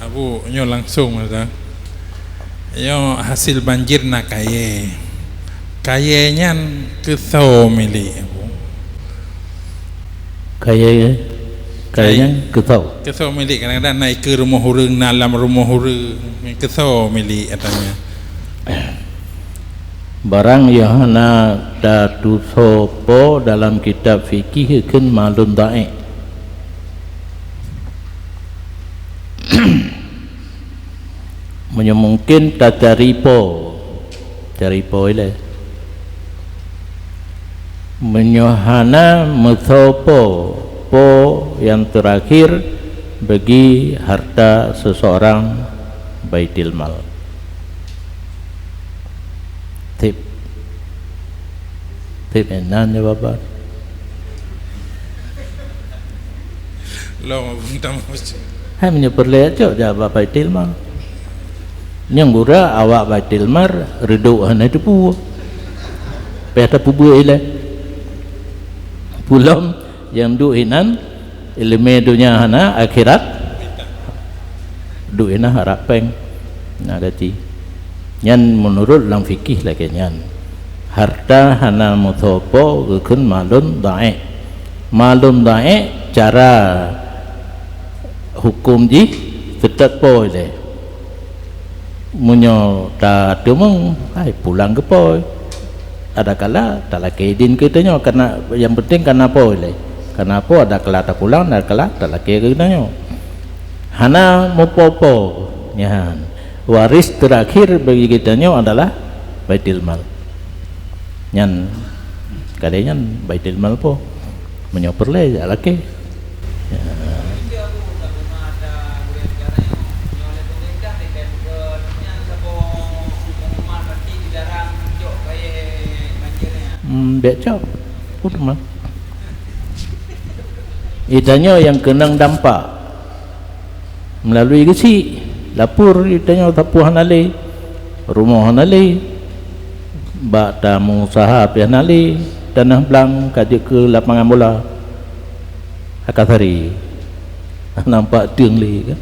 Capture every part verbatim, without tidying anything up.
Abu, nyoe langsong dah. Nyoe hasil banjir na kayée. Kayée nyan keusoe milék, Abu? Kayée, kayée nyan keusoe. Keusoe milék, kadang-kadang na ikeue rumoh ureuëng, na lam rumoh ureuëng, keusoe milék katanya. Barang nyang hana tatusoe po dalam kitab fikih kheun ma'lum dhaif. Meunyoe mungken tacari po, cari po ilée. Meunyoe hana meusoe po, po nyang teurakhir bagi harta seuseurang baitil mal. Tip. Tip inan jawaban. Lom abang tamu. Hai meunyoe peureulée cok jak bak baitil mal. Nyang gura awak baitil mal reudok hana teupeu. Payah tapeubuet ilée. Pulom nyang duek inan, ileumé donya hana, akhirat duek inan harab péng. Na gaki. Nyan meunurot lam fikih lagée nyan. Harta hana meusoe po geukheun ma'lum dhaif. Ma'lum dhaif cara huköm jih teutab po ilée. Meunyoe tateumeung, hai pulang keu po. Adakala talakée idin keu tanyoe, kana nyang penting kana po ilée. Kana po adakala tapulang, adakala talakée keu tanyoe. Hana meupo-po nyan. Waris teurakhir bagi geutanyoe adalah baitil mal. Nyan, kadée nyan baitil mal po. Meunyoe peureulée jak lakée. Ya. Hmm, bék cok. Peue teuma? Geutanyoe nyang keunong dampak. Meulalu geuchik, lapor geutanyoe sapeue hana lé, rumoh hana lé, bak tamu usaha pih hana lé, tanoh blang ka jeuet keu lapangan bola. Akasari. Nampak teueng lé kan.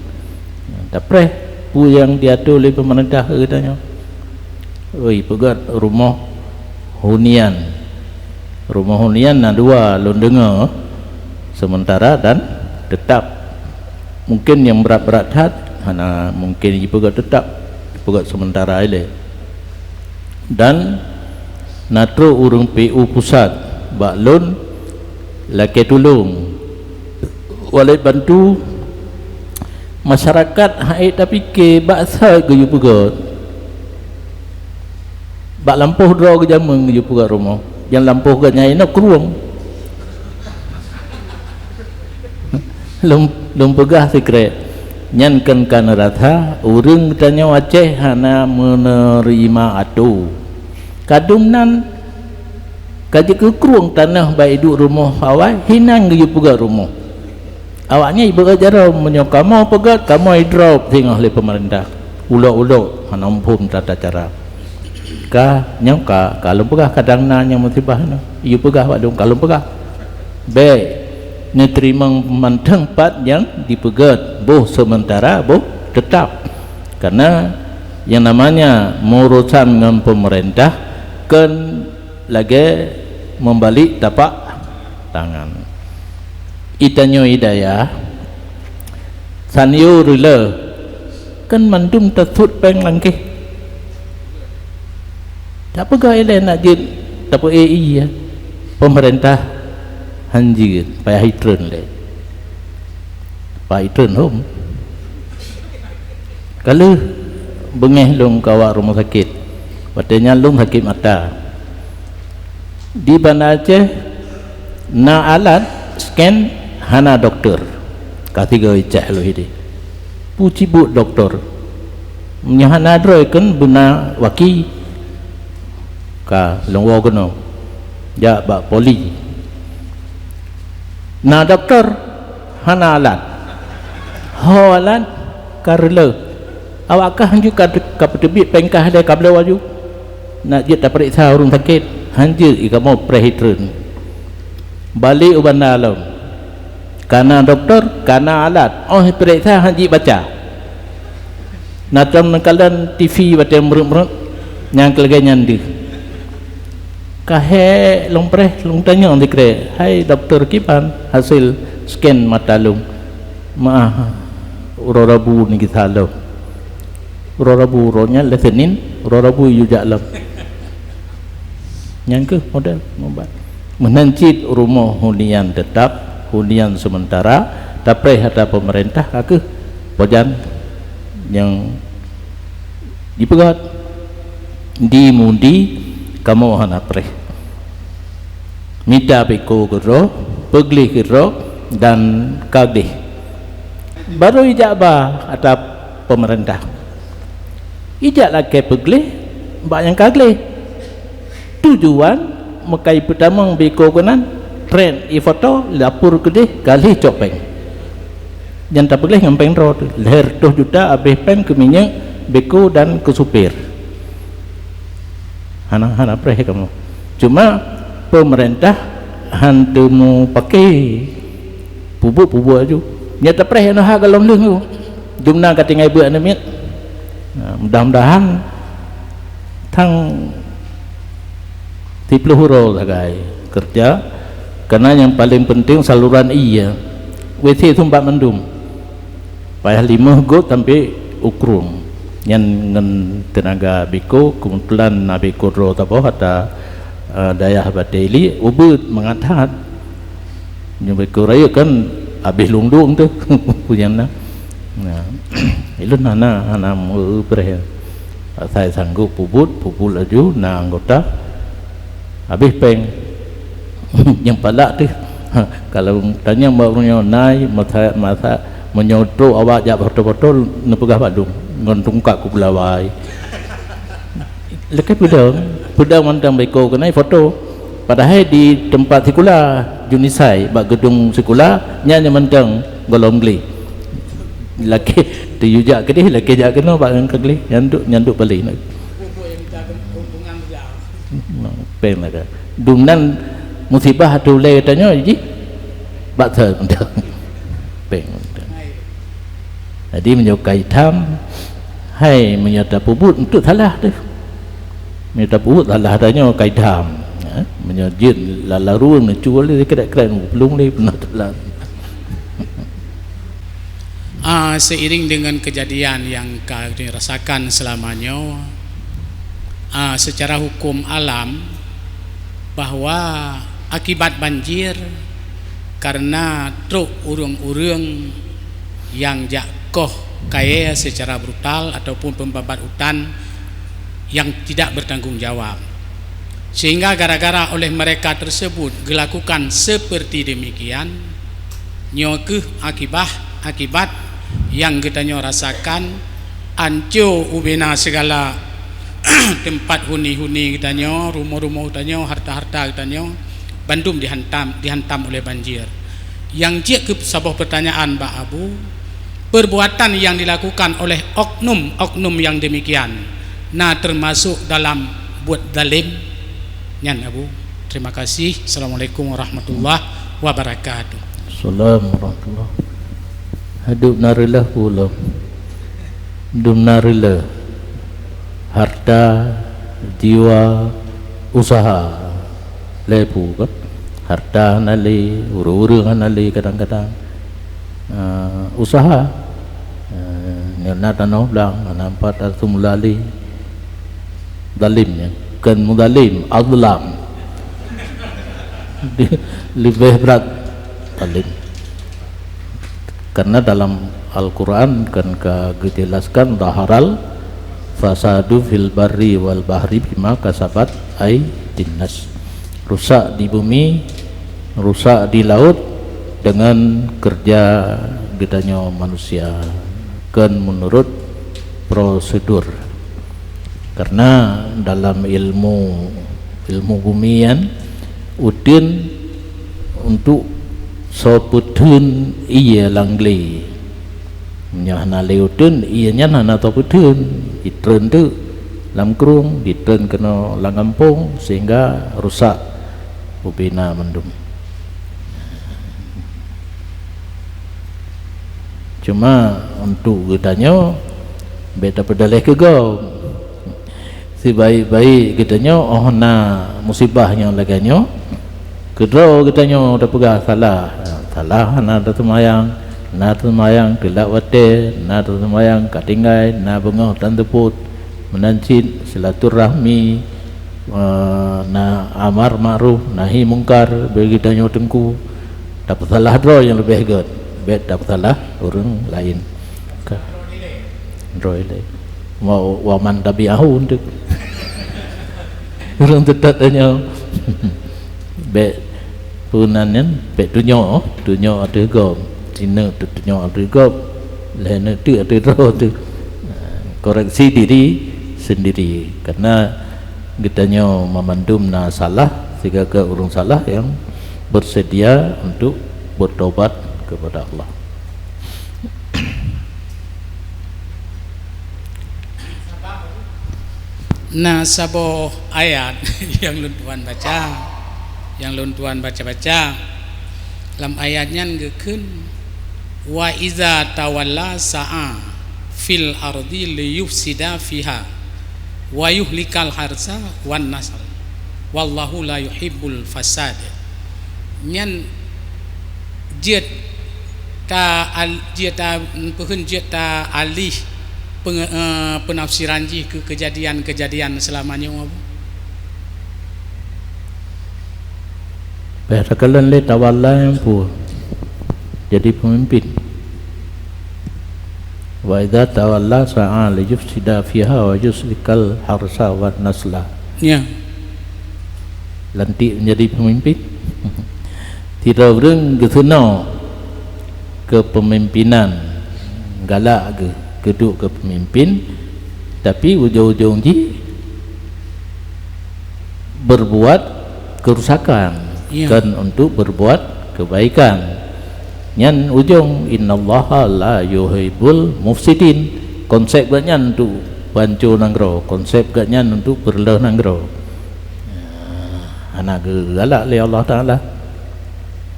Tapreh peue nyang diatur lé peumeurintah keu geutanyoe. Oi, peugét rumoh hunian. Rumoh hunian na dua lôn deungoe, sementara dan tetap. Mungken nyang brat-brat that hana mungken jipeugét tetap, jipeugét sementara ilée. Dan na trok ureuëng P U pusat bak lôn lakée tulông. Walét bantu masyarakat hana tapike bak saát geuyue peugét. Bak lampôh droe geujameun geuyue peugét rumoh, nyang lampôh geuh nyan inoe krueng. Lôn, lôn peugah sikrek, nyan kon ka neurasa ureuëng tanyoe Aceh hana meuneurima atô. Kadum nan ka jeuet keu krueng tanoh bak iduek rumoh awai, hinan geuyue peugét rumoh. Awaknyan ibeugét jaroe, meunyoe kamoe peugét, kamoe idrop singoh lé peumeurintah. Ulok-ulok hana muphom tata cara. Ka nyoe ka, ka lôn peugah kadang na nyang musibah nyoe. Yue peugah bak lôn, ka lôn peugah. Bék neuteurimong mantong pat nyang dipeugét, boh seumeuntara, boh teutap. Karena nyang namanya meuurosan ngon peumeurintah kon lagée meubalek tapak tangan. Itanyoe i dayah, sanyo reulée, kan mandum tasut péng langkéh. Tapeugah ilée nak jeuet tapeu-e ié, peumeurintah han jeuet, payah itreun lé. Payah itreun hom. Ka lheueh beungéh lôn kawak rumoh sakét. Watée nyan lôn sakét mata. Di Banda Aceh na alat scan hana dokto. Ka sigoe cah lôn hideh. Peue cibuk dokto? Meunyoe hana droe kon beuna waki. Ka lôn woe keunoe. Jak bak poli. Na dokto? Hana alat. Ho alat ka reulée. Awak kah hanjeuet ka, ka peuteubiet péng kah lé ka bloe aju. Nak jeuet tapeuriksa ureuëng sakét, hanjeuet i kamoe preh itreun. Balek u Banda lom. Kana dokto, kana alat. Óh ipeuriksa hanjeuet baca. Na tom neukalon T V watée meureut-meureut nyang keu lagée nyan deuh. Ka hék lôn preh, lôn tanyong sikrek, "Hai dokto, kiban hasil scan mata lôn?" "Meu'ah, uroe Rabu neugisa lom." Uroe Rabu, uroe nyan lé Senin, uroe Rabu yue jak lom. Nyang keuh model mubat. Meunan cit rumoh hunian teutap, hunian seumeuntara, tapreh atra peumeurintah ka keuh pojan nyang jipeugét. Di mundi kamoe hana preh. Mita beko keudroe, peugleh keudroe, dan ka gleh. Barô ijak ba atra peumeurintah. Ijak lakée peugleh bak nyang ka gleh. Tujuan meukai peutamong beko keunan, treb ifoto, lapor keudeh, ka lheueh cok péng. Nyang tapeugleh ngon péng droe teuh, lhée reutôh juta abéh péng keu minyeuk, beko dan keu supir. Hana, hana preh kamoe. Cuma peumeurintah han teumeupaké peubuet-peubuet laju. Nyan tapreh inoe ha goh lom lheueh. Dumna ka tinggai beuet aneuk miet. Nah, mudah-mudahan tang siplôh uroe sagai keureuja, kareuna nyang paleng peunteng saluran ie, W C sumbat mandum. Payah limong got sampoe u krueng. Nyan ngon teunaga beko, keubeutulan na beko droe saboh atra, eh, dayah Batée Ili, ubeut mangat that. Nyoe beko rayeuk kan abéh lôn dong teuh, peue nyang na. Nah, ulôn hana, hana meu-eu preh. Asai sanggob peubuet, peubuet laju na anggota, abéh péng. Nyang palak teuh. Kalau tanyong bak ureuëng nyoe, nai, masa, masa, meunyoe trok awak jak foto-foto, neupeugah bak lôn, ngon tungkat kupeulawai. Lakée peudong, peudong mantong beko keunan foto. Padahai di teumpat sikula, Junisai, bak geudong sikula, nyan nyang mantong gohlom gleh. Lakée teuyue jak keudeh, lakée jak keunoe bak nyang ka gleh, nyan duek, nyan duek baleh. Péng lagée. Dumnan musibah ateueh ulée tanyoe jih bak thon. Péng. Jadi meunyoe ka itam, hai meunyoe tapeubuet untuk salah teuh. Meunyoe tapeubuet salah tanyoe ka itam. Ha? Meunyoe jeuet lala rueng neucue lé krek-krek, peulung lé peunoh jalan. Ah, seiring dengan kejadian yang ka dirasakan selama nyoe, ah, secara hukum alam, bahwa akibat banjir karena trok ureuëng-ureuëng nyang jak koh kayée secara brutal ataupun peumbabat hutan yang tidak bertanggung jawab. Sehingga gara-gara oleh mereka tersebut gelakukan seperti demikian, nyoe keuh akibah, akibat nyang geutanyoe rasakan, anco ubena segala teumpat huni-huni geutanyoe, rumoh-rumoh geutanyoe, harta-harta geutanyoe, bandum dihantam, dihantam oleh banjir. Nyang jeuet keu saboh pertanyaan bak Abu, perbuatan yang dilakukan oleh oknum-oknum yang demikian na termasuk dalam buet zalim nyan, Abu? Terima kasih. Assalamualaikum warahmatullahi wabarakatuh. Salam warahmatullah. Hadeup na reulah pula. Dum na reulah. Harta, jiwa, usaha. Lhée peue kan? Harta hana lé, ureuëng-ureuëng hana lé kadang-kadang. Ah, usaha. Ah, nyoe na tanoh blang, hana empat ratus mula lé. Zalim nyan. Kon muzalim, azlam. Leubeh brat zalim. Karena dalam Al-Quran kan ka geujelaskan, "Zaharal fasadu fil barri wal bahri bima kasabat aydin nas." Rusak di bumi, rusak di laut dengan kerja geutanyoe manusia, kon menurut prosedur. Karena dalam ilmu, ilmu bumi nyan, uteuen untuk soe peuteun ie lam glé. Meunyoe hana lé uteuen, ie nyan hana soe peuteun, jitreun teuk lam krueng, jitreun keunoe lam gampông, sehingga rusak ubena mandum. Cuma untuk geutanyoe, Bék tapeudaleh keu gob. Sibaék-baék geutanyoe óh na musibah nyang lagée nyoe, keudroe geutanyoe tapeugah salah. Salah na taseumayang, na taseumayang teulat watée, na taseumayang ka tinggai, na beungoh tan seupôt, meunan cit silaturahmi, eh, na amar makruf nahi mungkar bagi tanyoe teungku. Tapeusalah droe nyang leubeh gét, bék tapeusalah ureuëng laén. Ka. Droe lé. Wa, wa man tabi'ahu untuk. Ureuëng teutap tanyoe. Bék peunan nyan, bék tunyok, tunyok ateueh gob. Sineuk teutunyok ateueh gob, lheueh neuk teuk ateueh droe teuh. Koreksi diri sendiri. Karena geutanyoe mamandum na salah, sigaga ureuëng salah yang bersedia untuk bertobat kepada Allah. Na saboh ayat nyang lôn tuan baca, nyang lôn tuan baca-baca. Lam ayat nyan geukheun, "Wa iza tawalla sa'a fil ardi liyufsida fiha wa yuhlikal harsa wan nasl. Wallahu la yuhibbul fasad." Nyan jeuet ta al-, jeuet ta peukheun, jeuet ta alih penge-, eh, peunafsiran jih keu keujadian-keujadian seulama nyoe, Abu. Bah takalon lé tawalla nyang peue? Jadi pemimpin. Wa idza tawalla sa'a liyufsida fiha wa yuslikal harsa wan nasla. Ya. Lantik menjadi pemimpin. Sidroe ureuëng geuseunoe kepemimpinan, galak geuh keuduek keu pemimpin, tapi ujong-ujong jih berbuat kerusakan, ya, bukan untuk berbuat kebaikan. Nyan ujong, "Innallaha la yuhibbul mufsidin." Konsep geuh nyan untuk banco nanggroe, konsep geuh nyan untuk peureuloh nanggroe. Hana geugalak lé Allah Taala.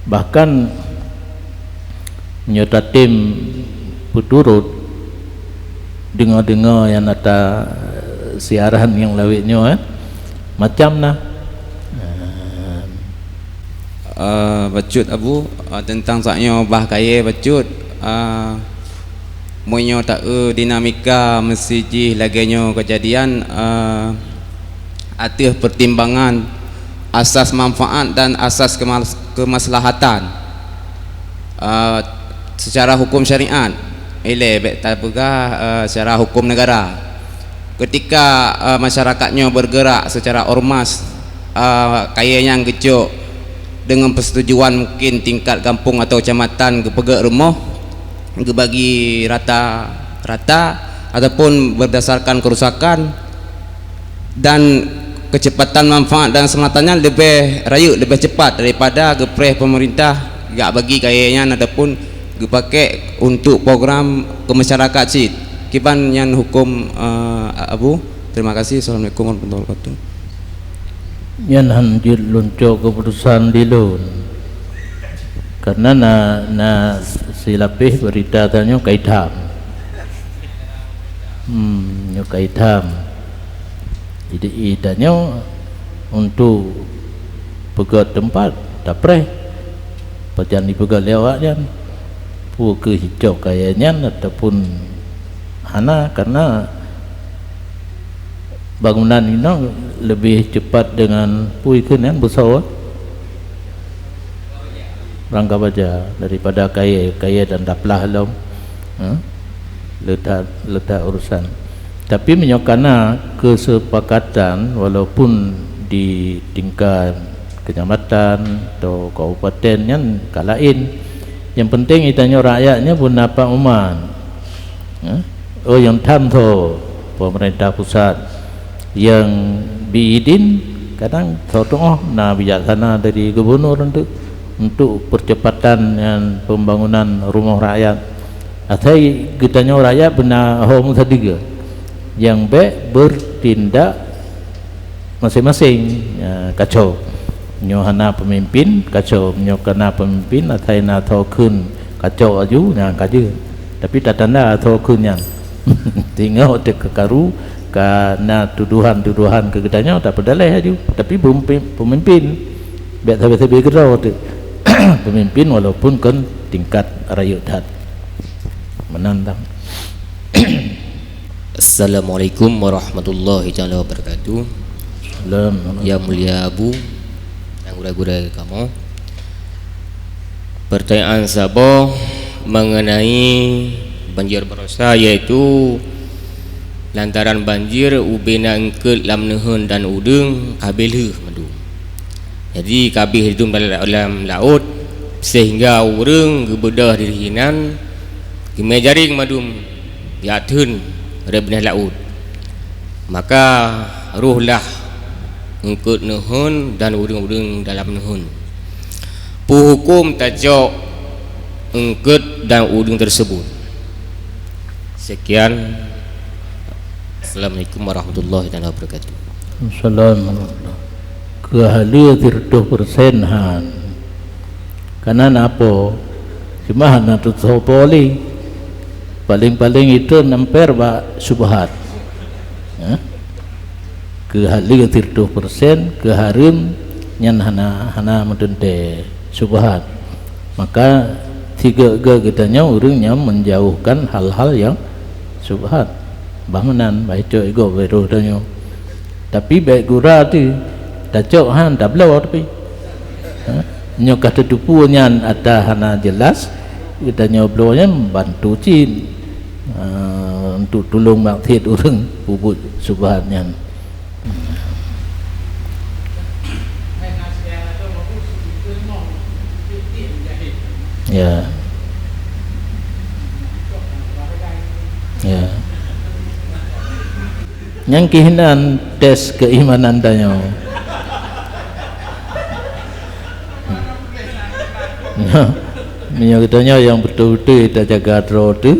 Bahkan nyoe tatem peuturot deungoe-deungoe nyang ata siaran nyang lawét nyoe, eh, macam na. Eh, bacut Abu, eh, teuntang sak nyoe bah kayée bacut, eh, meunyoe taeu dinamika meusi jih lagée nyoe keujadian, eh, ateueh pertimbangan asas manfaat dan asas kemas-, kemaslahatan, eh, secara hukum syariat, ilée bék tapeugah, eh, secara hukum negara. Ketika, eh, masyarakat nyoe bergerak secara ormas, eh, kayée nyang geucok deungon persetujuan mungkin tingkat gampông atau kecamatan geupeugét rumoh, geubagi rata-rata ataupun berdasarkan kerusakan, dan kecepatan manfaat dan keselamatan nyan leubeh rayeuk, leubeh cepat daripada geupreh pemerintah jak bagi kayée nyan ataupun geupakék untuk program keumasyarakat cit. Kiban nyan hukum, eh, Abu. Terima kasih. Assalamualaikum warahmatullahi wabarakatuh. Nyan han jeuet lôn cok keuputusan di lôn. Karena na, na silapéh beurita tanyoe ka itam. Hmm, nyoe ka itam. Jadi, itanyoe untuk peugét teumpat, tapreh. Pajan jipeugét lé awak nyan. Peue keuh jicok kayée nyan ataupun hana, karena bangunan inong leubeh cepat deungon peue keuh nyan beusoe. Rangka baja daripada kayée, kayée dan taplah lom, eh, leutak, leutak urusan. Tapi meunyoe kana keusepakatan, walaupun di tingkat keunyamatan atau kabupaten, nyan ka laén. Nyang penting geutanyoe rakyat nyoe beuna peumahaman. Eh, oh, nyang tham tho pemerintah pusat nyang bi idin, kadang tho teungoh na bijaksana dari gubernur untuk, untuk percepatan nyan pembangunan rumoh rakyat. Asai geutanyoe rakyat beuna ho meusadeuh, nyang bék bertindak maséng-maséng, ya, kacau. Nyoe hana peumimpin, kacau. Nyoe kana peumimpin, asai na tho kheun kacau aju, nyan ka jeuet. Tapi tatanda tho kheun nyan. Teungoh teuka karu, ka na tuduhan-tuduhan keu geutanyoe, tapeudaleh laju. Tapi peumimpin, peumimpin, bék sabe-sabe keudroe teuh. Peumimpin walaupun kon tingkat rayeuk that. Meunan tam. Assalamualaikum warahmatullahi taala wabarakatuh. Salam. Yang mulia Abu, dan gurée-gurée kamoe. Pertanyaan saboh mengenai banjir barosa, yaitu lantaran banjir ubé na eungkot lam neuheun dan ureuëng ka habéh lheueh mandum. Jadi ka habéh lheueh dalam laôt, sehingga ureuëng geubeudôh diri hinan, geumé jaréng mandum jak theun rot binéh laôt. Maka roh lah eungkot neuheun dan ureuëng-ureuëng dalam neuheun. Peue huköm tacok eungkot dan ureuëng tersebut? Sekian. Assalamualaikum warahmatullahi taala wabarakatuh. Assalamualaikum. Keu haleue sireutoh persen han. Kana na po, cuma hana teusoe po lé. Paléng-paléng itu namper bak syubhat. Ha? Keu haleue sireutoh persen, keu hareuem nyan hana, hana meuteuntée syubhat. Maka sigoe-goe geutanyoe ureuëng nyang menjauhkan hal-hal nyang syubhat. Bah meunan, bah icok igoe bak roh tanyoe. Tapi bék gura teuh, tacok han, tabloe tapi. Ha? Nyoe ka teuteupeue nyan ata hana jeulaih, geutanyoe bloe nyan bantu cit, ha, untuk tulông maksiet ureuëng peubuet syubhat nyan. Ya. Ya. Nyang keuh nan tes keuimanan tanyoe. Nah, meunyoe geutanyoe nyang beutôi-beutôi tajaga droe teuh,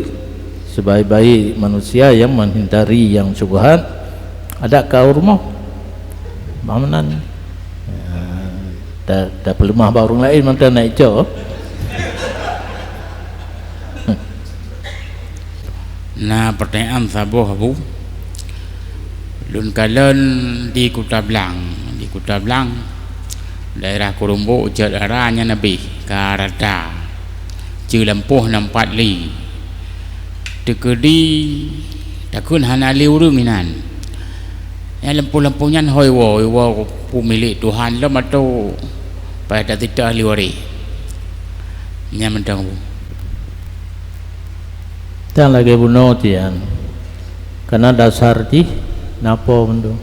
sebaik-baik manusia nyang menghindari nyang syubhat, adak ka u rumoh. Bah meunan. Ya, ta-, tapeuleumah bak ureuëng laén mantong na icok. Na pertanyaan saboh, Abu. Lôn kalon di Kuta Blang, di Kuta Blang, daerah Kurumbok, Ujot Ara nyan habéh ka rata. Ceu lampôh na empat lé. Teukeudi takheun hana lé ureuëng inan. Nyang lampôh-lampôh nyan hôi woe, woe peumilék Tuhan lom atau pada titah ahli waréh. Nyan mantong, Bu. Tan lagée bunoe tian. Kana dasar jih na po mandum.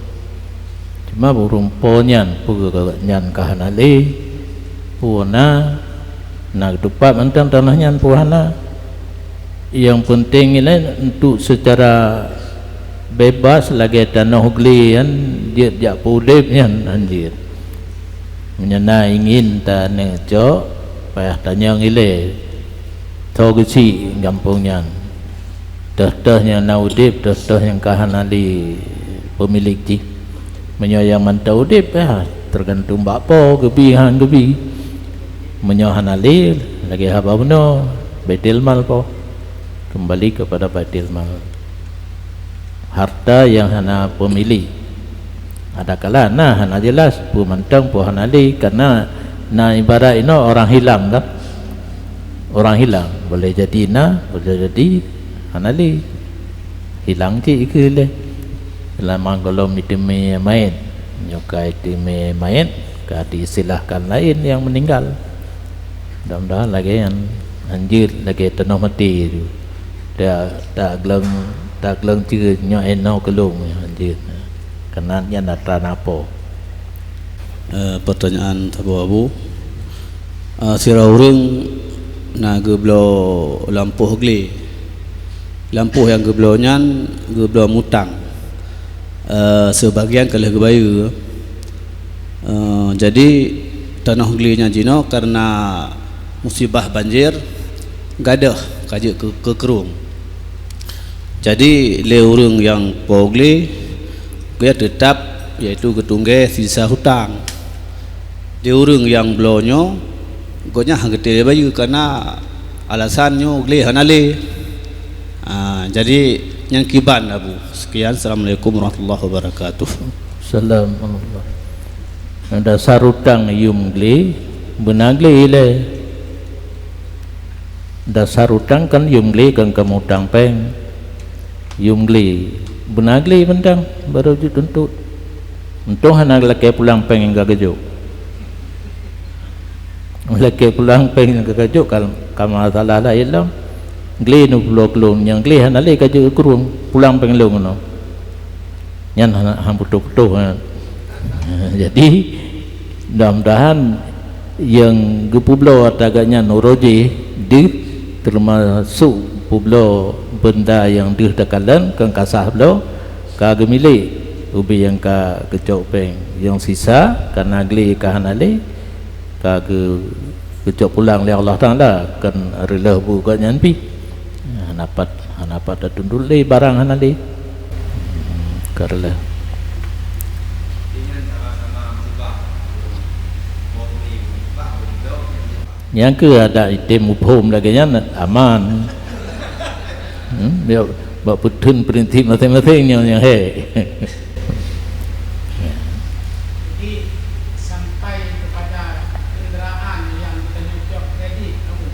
Cuma burung po nyan, peue nyan ka hana lé, peue na, na geutupat mantong tanoh nyan peue hana. Nyang peunteng ilée untuk seucara bebas lagée tanoh glé nyan jeuet jak peuudeb nyan hanjeuet. Meunyoe na ingin taneucok, payah tanyong ilée, tho geuchik gampông nyan. Toh-toh nyang na udeb, toh-toh nyang ka hana lé peumilék jih. Meunyoe nyang mantong udeb, ya, teugantung bak po geubi han geubi. Meunyoe hana lé, lagée haba bunoe, Baitul Mal po. Kembali kepada Baitul Mal. Harta nyang hana peumilék. Adakala na hana jeulaih peue mantong peue hana lé, karena na ibarat inoe orang hilang kan. Orang hilang, boleh jadi na, boleh jadi hana lé. Hilang cit keu lé. Lama gohlom iteumé manyét, nyoe ka iteumé manyét, ka diistilahkan laén nyang meuninggal. Mudah-mudahan lagée nyan hanjeuet lagée tanoh maté tu. Ta, tagleueng, tagleueng cit nyoe inoe keulong hanjeuet. Keunan nyan atra na po. Eh, pertanyaan saboh, Abu. Eh, sidroe ureuëng na geubloe lampôh glé. Lampôh nyang geubloe nyan geubloe mutang. Eh, seubagian ka lheueh geubayeue. Eh, jadi tanoh glé nyan jinoe karena musibah banjir, gadôh ka jeuet keu, keu krueng. Jadi lé ureuëng nyang po glé, gobnyan teutab, yaitu geutunggée sisa hutang. Di ureuëng nyang bloe nyoe, gobnyan han geutém bayeue karena alasan nyoe glé hana lé. Ah, jadi Nyang kiban, Abu. Sekian, assalamualaikum warahmatullahi wabarakatuh. Salam Allah. Dasar utang yum glé, beuna glé ilée. Dasar utang kan yum glé, kan kamoe utang péng. Yum glé, beuna glé mantong, barô jituntut. Untông hana lakée pulang péng nyang ka geujok. Lakée pulang péng nyang ka geujok, ka, ka masalah laén lom. Glé neupubloe keu lôn, nyang glé hana lé ka jeuet keu ureueng, pulang péng lôn keunoe. Nyan hana, han putôh-putôh, ha. Jadi, mudah-mudahan nyang geupubloe ata geuh nyan uroe jih deuh, teumasok publoe beunda nyang deuh takalon, kon ka sah bloe, ka geumilék ubé nyang ka geucok péng. Nyang sisa, kareuna glé ka hana lé, ka geu-, geucok pulang lé Allah Taala, kon reuloh bu gobnyan pih. Hana pat, hana pat tatuntut lé barang hana lé. Ka reuloh. Nyang keu adak item muphom lagée nyan aman. Hmm, ya, bak peutheun prinsip maséng-maséng nyoe nyang he. Jadi, sampai kepada kenderaan yang kita nyocok kredit, kamu,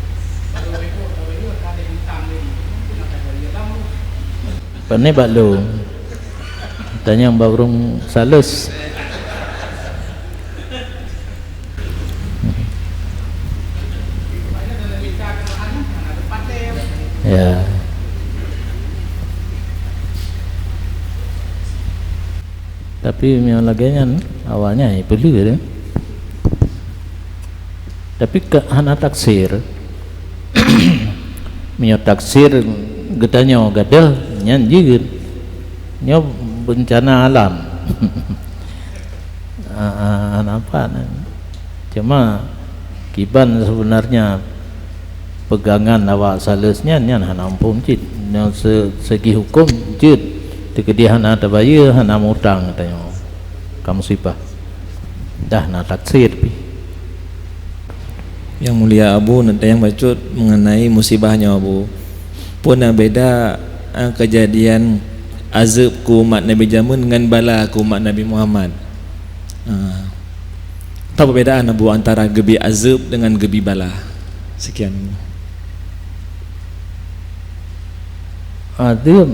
baru ibu, baru ibu, ada hutang lagi. Mungkin akan bayar lama. Pane bak lôn. Tanyong bak ureueng sales. Ya. Tapi meunyoe lagée nyan, awaknyan peuleueh deh. Tapi ka hana taksir. Meunyoe taksir geutanyoe gadôh, nyan jeuet. Nyoe beuncana alam. Ah, ah, hana pat. Cuma kiban sebenarnya pegangan awak sales nyan, nyan hana muphom cit. Nyoe se-, segi huköm jeuet, teukeudi hana tabayeue, hana mutang geutanyoe. Ka musibah. Dah na taksir pih. Yang Mulia Abu, neutanyong bacut mengenai musibah nyoe, Abu. Peue na beda, eh, kejadian azeueb keu umat Nabi jameun ngon bala keu umat Nabi Muhammad? Ah. Peue perbedaan, Abu, antara geubi azeueb dengan geubi bala? Sekian. Azeueb,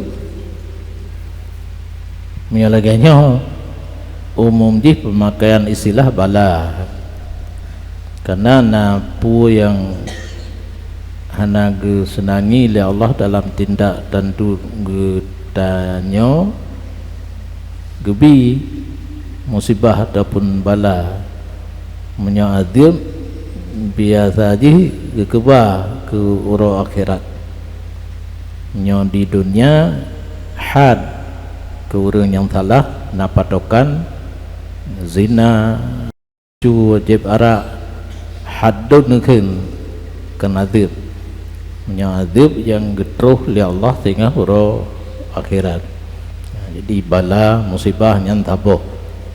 meunyoe lagée nyoe, umum jih peumakaian istilah bala. Kareuna na peue nyang hana geuseunangi lé Allah dalam tindak tanduk geutanyoe, geubi musibah ataupun bala. Meunyoe azeueb, biasa jih geukeubah keu uroe akhirat. Meunyoe di donya, had keu ureuëng nyang salah, na patokan, zina, cu jieb arak, had dum kheun keu azeueb. Meunyoe azeueb nyang geutroh lé Allah singoh uroe akhirat. Jadi bala musibah nyan saboh.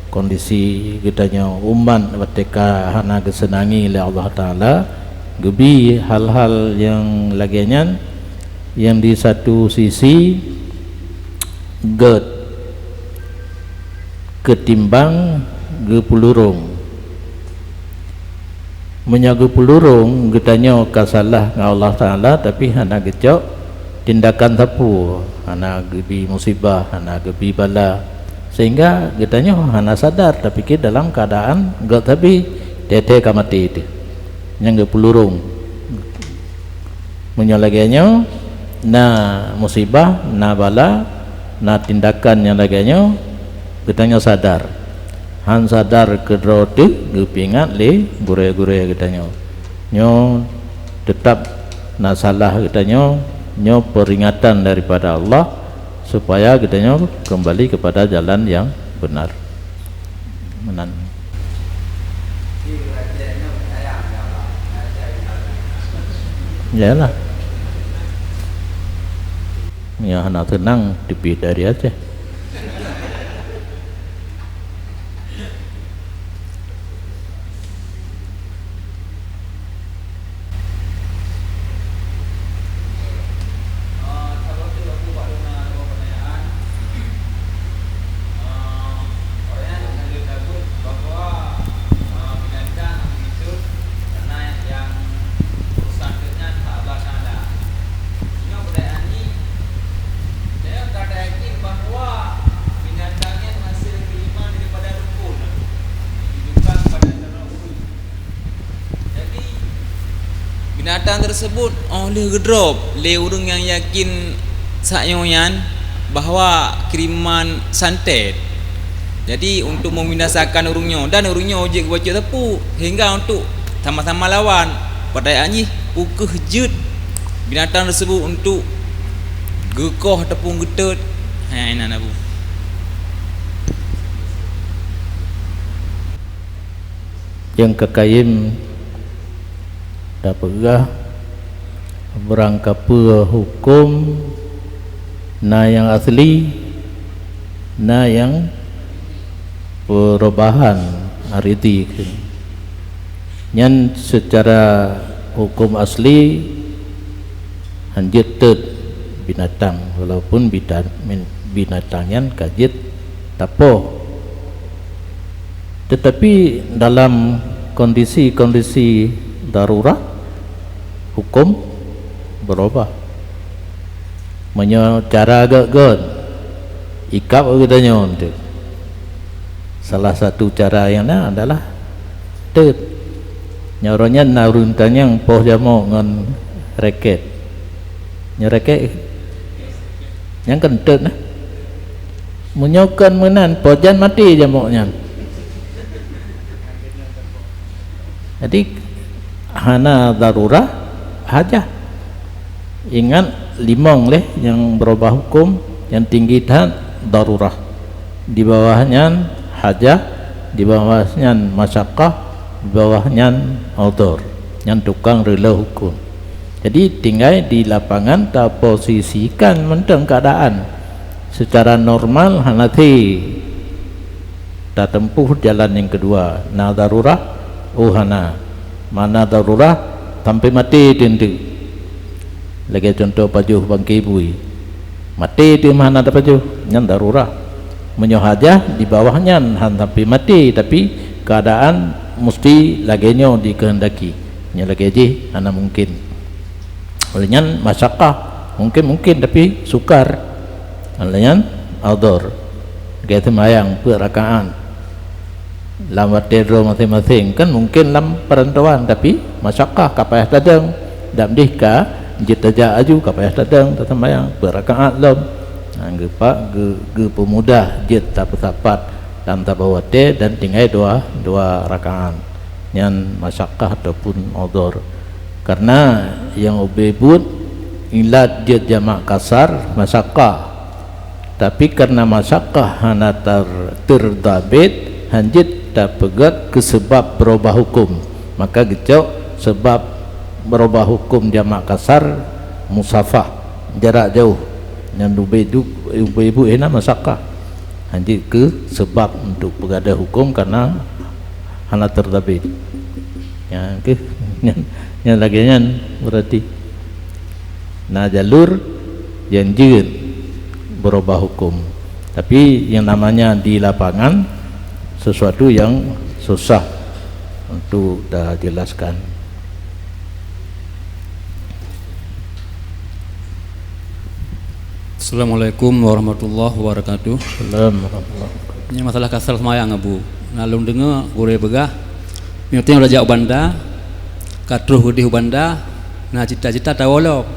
Kondisi geutanyoe umat watée ka hana geuseunangi lé Allah Taala, geubi hal-hal nyang lagée nyan, nyang di satu sisi gét keutimbang geupeulurong. Meunyoe geupeulurong, geutanyoe ka salah ngon Allah Taala, tapi hana geucok tindakan sapeue, hana geubi musibah, hana geubi bala, sehingga geutanyoe hana sadar, tapike dalam keuadaan gét sabe, teuntée ka maté teuh. Nyang geupeulurong. Meunyoe lagée nyoe, na musibah, na bala, na tindakan nyang lagée nyoe, geutanyoe sadar. Han sadar keudroe teuh geupeuingat lé gurée-gurée geutanyoe. Nyoe teutab na salah geutanyoe, nyoe peuringatan daripada Allah supaya geutanyoe keumbali keupada jalan nyang beunar. Meunan. Yalah. Nyang hana teunang teupie dari Aceh. Binatang tersebut óh lheueh geudrop lé ureuëng nyang yakin saat nyoe nyan bahwa kiriman santet. Jadi, untuk membinasakan ureuëng nyoe dan ureuëng nyoe jeuet geubacut sapeue, sehingga untuk sama-sama lawan, padahai jih peu kheueh jeuet binatang tersebut untuk geukoh ataupun geutot. Hai, inan Abu. Nyang ka kayém tapeugah, beurangkapeue huköm na nyang asli, na nyang peurubahan, aridi kheun. Nyan seucara huköm asli hanjeuet teuet binatang, walaupun bita-, min-, binatang nyan ka jeuet tapoh. Teutapi dalam kondisi-kondisi darurat, huköm beurubah. Meunyoe cara gét-gét, ikab geutanyoe teuh. Salah satu cara nyang na adalah teuet. Nyoe uroe nyan na ureuëng tanyong poh jamok ngon reket. Nyoe reket nyang keuneuk teuet na. Meunyoe kon meunan, poh jan maté jamok nyan. Jadi, hana darurah, hajah. Ingat, limong lé nyang beurubah huköm, nyang tinggi that darurah. Di bawah nyan hajah, di bawah nyan masyakkah, di bawah nyan udhur. Nyan tukang reulée huköm. Jadi, tinggai di lapangan taposisikan mantong keuadaan. Seucara normal hana thé tatempuh jalan nyang keudua, na darurah, oh hana. Mana darurah, sampai maté teuntée. Lagée cuntoh pajoh bangke bui. Maté teuh meuhana tapajoh, nyan darurah. Meunyoe hajah di bawah nyan han sampai maté, tapi keuadaan musti lagée nyoe dikehendaki. Nyoe lagée jih hana mungken. Oleh nyan masyakkah mungken-mungken, tapi sukar. Oleh nyan adhar. Lagée seumayang peuet rakaat. Lam watée droe maséng-maséng, kan mungken lam peurantauan, tapi masyakkah ka payah tadong, dam dih ka jeuet tajak aju ka payah tadong, taseumayang peuet rakaat lom. Nah, geupa-, geu-, geupeumudah jeuet tapeusapat lam saboh watée dan tinggai dua, dua rakaat. Nyan masyakkah ataupun udhur. Karena nyang ubé buet ilat jeuet jamak kasar masyakkah. Tapi kareuna masyakkah hana tar-, teurdabit, hanjeuet tapeugét keu seubab beurubah huköm, maka geucok seubab beurubah huköm jamak kasar musafah, jarak jauh, nyang ubé du-, ubé buet hina masyakkah, hanjeuet keu seubab untuk peugadôh huköm kareuna hana teurdabit. Nyan keuh, nyan, nyan lagée nyan beurati. Na jalur nyang jeuet beurubah huköm. Tapi yang namanya di lapangan sesuatu yang susah untuk tajeulaskan. Assalamualaikum warahmatullahi wabarakatuh. Assalamualaikum. Ini masalah kasar seumayang, Abu. Na lôn deungoe gurée peugah, meunyoe tanyoe tajak u banda, ka troh keudeh u banda, na cita-cita tawoe lom.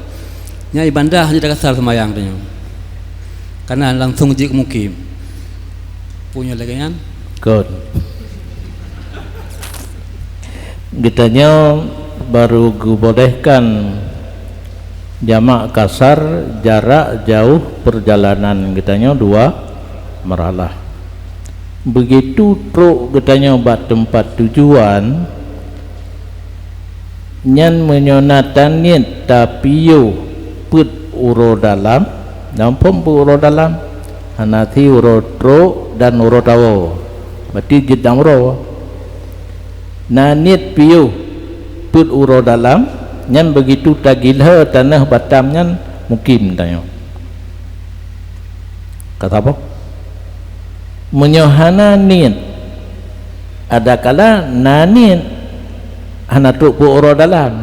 Nyan i banda hana takasar seumayang tanyoe. Kareuna langsong jeuet keu mukim. Peue nyoe lagée nyan? Kon. Geutanyoe baru geubolehkan jamak kasar jarak jauh peurjalanan geutanyoe dua marhalah. Beugitu trok geutanyoe bak teumpat tujuan, nyan meunyoe na taniet tapiôh peuet uroe dalam, na muphom peuet uroe dalam, hana sie uroe trok dan uroe tawoe, berarti jeuet lam uroe. Na niet piôh peuet uroe dalam, nyan beugitu tagiloe tanoh Batam nyan mukim tanyoe. Ka saboh? Meunyoe hana niet, adakala na niet hana trok peuet uroe dalam,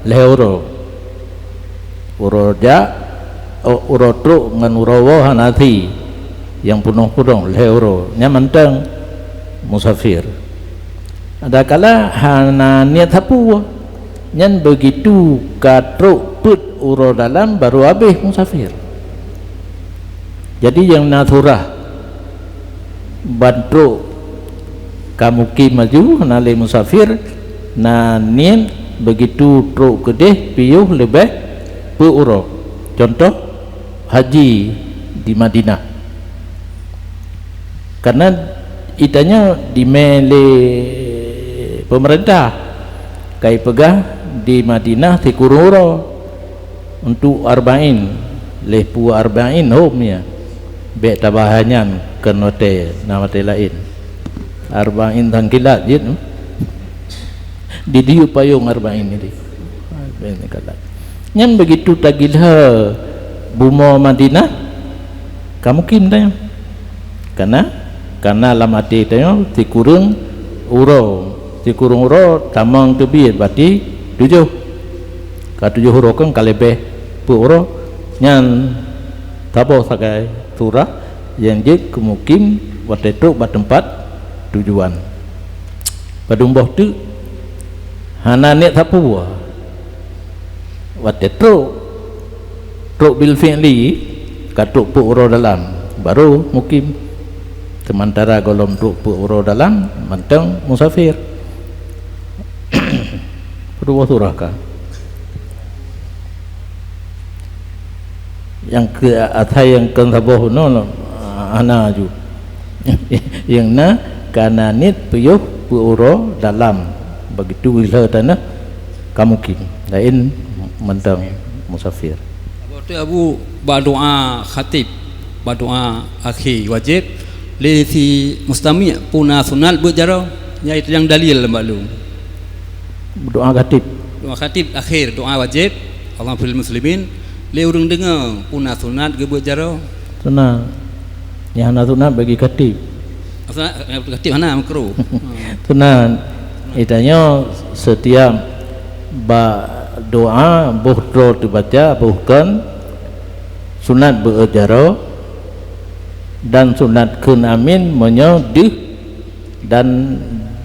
lhée uroe. Uroe jak, o, uroe trok ngon uroe woe hana sie, nyang peunoh-peunoh lhée uroe, nyan mantong musafir. Adakala hana niet sapeue, Nyan begitu ka trok peuet uroe dalam baru habéh musafir. Jadi nyang na surah ban trok ka mukim laju hana lé musafir, na niet begitu trok keudeh piôh leubeh peuet uroe. Contoh, haji di Madinah. Karena itanyoe dimé lé pemerintah, kai peugah di Madinah sikureueng uroe untuk arba'in, lheuh peue arba'in hom ya. Bék tabahas nyan kon watée, na watée laén. Arba'in tangkilat jeuet. Di diu payong arba'in ini. Nyan begitu tagila bumoe Madinah, ka mukim tanyoe. Karena, karena lam até tanyoe sikureueng uroe, sikureueng uroe tamong teubiet berarti tujoh. Ka tujoh uroe kan ka leubeh peuet uroe, nyan saboh sagai surah nyang jeuet keu mukim watée trok bak teumpat tujuan. Padum boh teuk hana niet sapeue. Watée trok, trok bil fi'li, ka trok peuet uroe dalam, baru mukim. Sementara gohlom trok peuet uroe dalam, mantong musafir. Padum boh surah ka. Nyang keu asai nyang kon saboh bunoe hana ju. Nyang na ka na niet piôh peuet uroe dalam, begitu gila tanah ka mukim. Laén mantong musafir. Abu tu Abu ba doa khatib, ba doa akhé wajéb lé si mustami' peue na sunat beuet jaroe, nyan itu nyang dalil lam bak lôn. Doa khatib. Doa khatib akhé, doa wajéb, Allahumma fil muslimin, lé ureuëng deungoe peue na sunat geubeuet jaroe. Sunat. Nyang hana sunat bagi khatib. Sunat, eh, khatib hana makruh. Sunat. Itanyoe setiap bak doa boh droe teubaca boh kon sunat beuet jaroe dan sunat kheun amin meunyoe deuh dan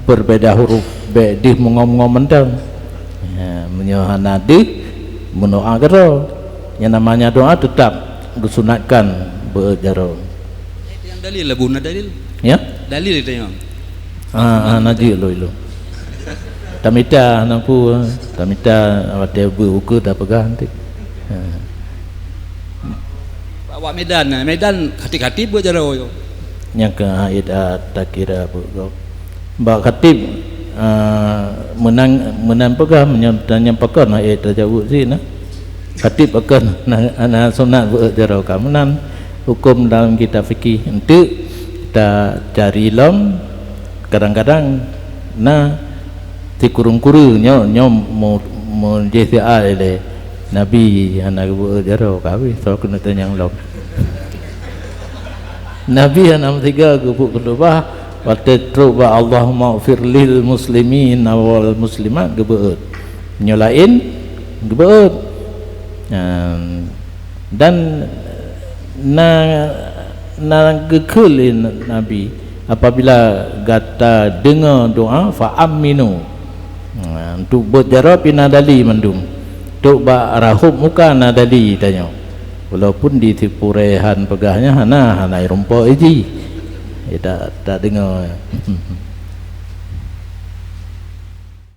berbeda huruf, bék deuh meungom-ngom mantong. Ya, meunyoe hana deuh, meudoa keudroe. Nyang namanya doa tetap geusunatkan beuet jaroe. Itu nyang dalil lah, Bu, na dalil? Ya? Dalil itu nyang. Ah, ah, na jeuet lôn ilôn. Tamita na peue, tamita watée beuet ukeue tapeugah nanti. Ha. Awak Medan, Medan khatib-khatib beuet jaroe. Nyang keu haid, ah, takira beuet gob. Bak khatib, ah, meunan, meunan peugah, meunyoe tanyong pakon haid tajaweueb sinoe. Khatib pakon na, na sunat beuet jaroe ka meunan. Huköm dalam kitab fikih enteuk ta cari lom, kadang-kadang na sikureueng-kureueng nyoe, nyoe mu-, mujih siat ilée Nabi hana geubeuet jaroe ka habéh, soe keuneuk tanyong lom. Nabi hana meusigoe geupeuet keudubah watée trok bak Allahummaghfir lil muslimin wal muslimat geubeuet. Nyoe laén geubeuet. Nyan Dan na, na geukheun lé Nabi, "Apabila gata deungoe doa, fa aminu." Nah, untuk beuet jaroe pih na dali mandum. Untuk bak rahop muka na dali tanyoe. Walaupun di Sipuré han peugah nyan hana, hana rumpok iji. Ya, tak, tak deungoe.